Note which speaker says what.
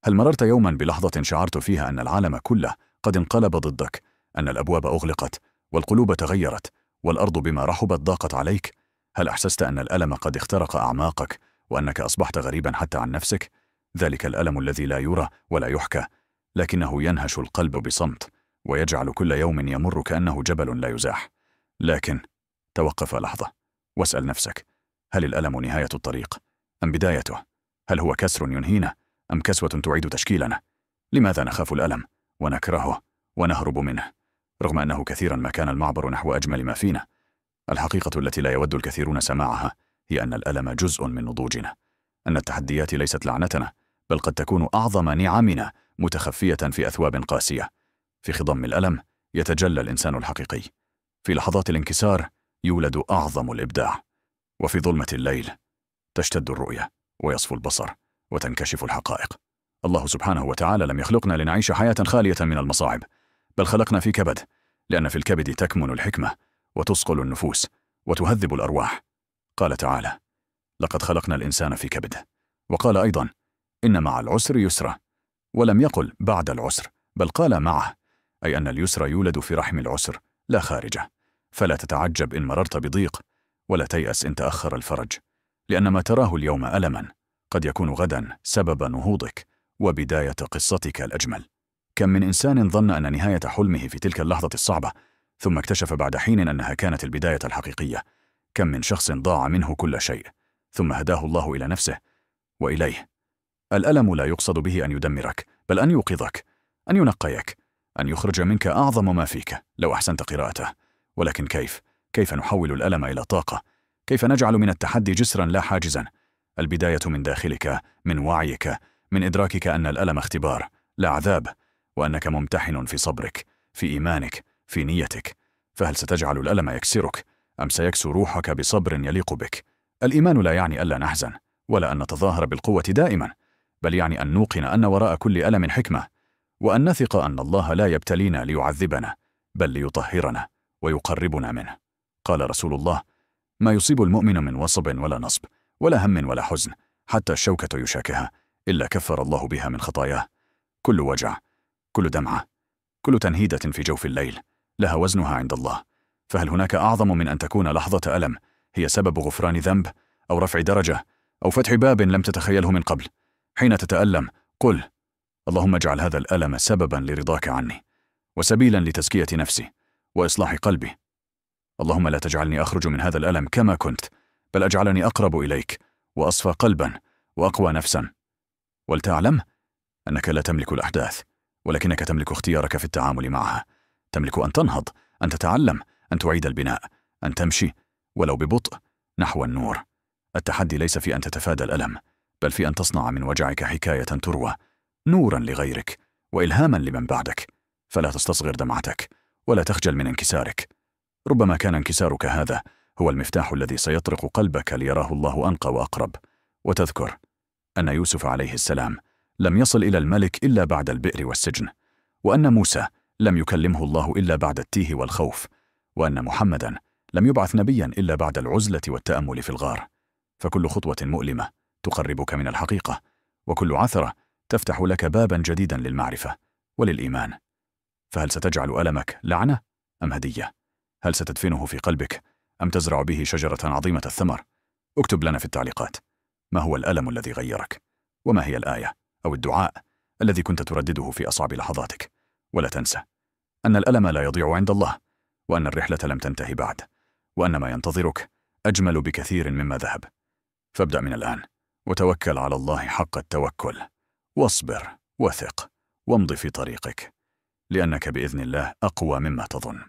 Speaker 1: هل مررت يوما بلحظة شعرت فيها أن العالم كله قد انقلب ضدك، أن الأبواب أغلقت والقلوب تغيرت والأرض بما رحبت ضاقت عليك؟ هل أحسست أن الألم قد اخترق أعماقك وأنك أصبحت غريبا حتى عن نفسك؟ ذلك الألم الذي لا يرى ولا يحكى، لكنه ينهش القلب بصمت ويجعل كل يوم يمر كأنه جبل لا يزاح. لكن توقف لحظة واسأل نفسك، هل الألم نهاية الطريق أم بدايته؟ هل هو كسر ينهينا أم كسوة تعيد تشكيلنا؟ لماذا نخاف الألم ونكرهه ونهرب منه رغم أنه كثيرا ما كان المعبر نحو أجمل ما فينا؟ الحقيقة التي لا يود الكثيرون سماعها هي أن الألم جزء من نضوجنا، أن التحديات ليست لعنتنا، بل قد تكون أعظم نعمنا متخفية في أثواب قاسية. في خضم الألم يتجلى الإنسان الحقيقي، في لحظات الانكسار يولد أعظم الإبداع، وفي ظلمة الليل تشتد الرؤية ويصفو البصر وتنكشف الحقائق. الله سبحانه وتعالى لم يخلقنا لنعيش حياة خالية من المصاعب، بل خلقنا في كبد، لأن في الكبد تكمن الحكمة وتصقل النفوس وتهذب الأرواح. قال تعالى: لقد خلقنا الإنسان في كبد. وقال أيضا: إن مع العسر يسرا. ولم يقل بعد العسر، بل قال معه، أي أن اليسر يولد في رحم العسر لا خارجه. فلا تتعجب إن مررت بضيق، ولا تيأس إن تأخر الفرج، لأن ما تراه اليوم ألما قد يكون غدا سبب نهوضك وبداية قصتك الأجمل. كم من إنسان ظن أن نهاية حلمه في تلك اللحظة الصعبة، ثم اكتشف بعد حين أنها كانت البداية الحقيقية. كم من شخص ضاع منه كل شيء، ثم هداه الله إلى نفسه وإليه. الألم لا يقصد به أن يدمرك، بل أن يوقظك، أن ينقيك، أن يخرج منك أعظم ما فيك لو أحسنت قراءته. ولكن كيف نحول الألم إلى طاقة؟ كيف نجعل من التحدي جسرا لا حاجزا؟ البداية من داخلك، من وعيك، من إدراكك أن الألم اختبار لا عذاب، وأنك ممتحن في صبرك، في إيمانك، في نيتك. فهل ستجعل الألم يكسرك أم سيكسو روحك بصبر يليق بك؟ الإيمان لا يعني ألا نحزن ولا أن نتظاهر بالقوة دائما، بل يعني أن نوقن أن وراء كل ألم حكمة، وأن نثق أن الله لا يبتلينا ليعذبنا، بل ليطهرنا ويقربنا منه. قال رسول الله: ما يصيب المؤمن من وصب ولا نصب ولا هم ولا حزن حتى الشوكة يشاكها إلا كفر الله بها من خطاياه. كل وجع، كل دمعة، كل تنهيدة في جوف الليل لها وزنها عند الله. فهل هناك أعظم من أن تكون لحظة ألم هي سبب غفران ذنب أو رفع درجة أو فتح باب لم تتخيله من قبل؟ حين تتألم قل: اللهم اجعل هذا الألم سببا لرضاك عني، وسبيلا لتزكية نفسي وإصلاح قلبي. اللهم لا تجعلني أخرج من هذا الألم كما كنت، بل أجعلني أقرب إليك وأصفى قلبا وأقوى نفسا. ولتعلم أنك لا تملك الأحداث، ولكنك تملك اختيارك في التعامل معها. تملك أن تنهض، أن تتعلم، أن تعيد البناء، أن تمشي ولو ببطء نحو النور. التحدي ليس في أن تتفادى الألم، بل في أن تصنع من وجعك حكاية تروى، نورا لغيرك وإلهاما لمن بعدك. فلا تستصغر دمعتك ولا تخجل من انكسارك. ربما كان انكسارك هذا هو المفتاح الذي سيطرق قلبك ليراه الله أنقى وأقرب. وتذكر أن يوسف عليه السلام لم يصل إلى الملك إلا بعد البئر والسجن، وأن موسى لم يكلمه الله إلا بعد التيه والخوف، وأن محمدا لم يبعث نبيا إلا بعد العزلة والتأمل في الغار. فكل خطوة مؤلمة تقربك من الحقيقة، وكل عثرة تفتح لك بابا جديدا للمعرفة وللإيمان. فهل ستجعل ألمك لعنة أم هدية؟ هل ستدفنه في قلبك أم تزرع به شجرة عظيمة الثمر؟ اكتب لنا في التعليقات، ما هو الألم الذي غيرك؟ وما هي الآية أو الدعاء الذي كنت تردده في أصعب لحظاتك؟ ولا تنسى أن الألم لا يضيع عند الله، وأن الرحلة لم تنتهي بعد، وأن ما ينتظرك أجمل بكثير مما ذهب. فابدأ من الآن وتوكل على الله حق التوكل، واصبر وثق وامض في طريقك، لأنك بإذن الله أقوى مما تظن.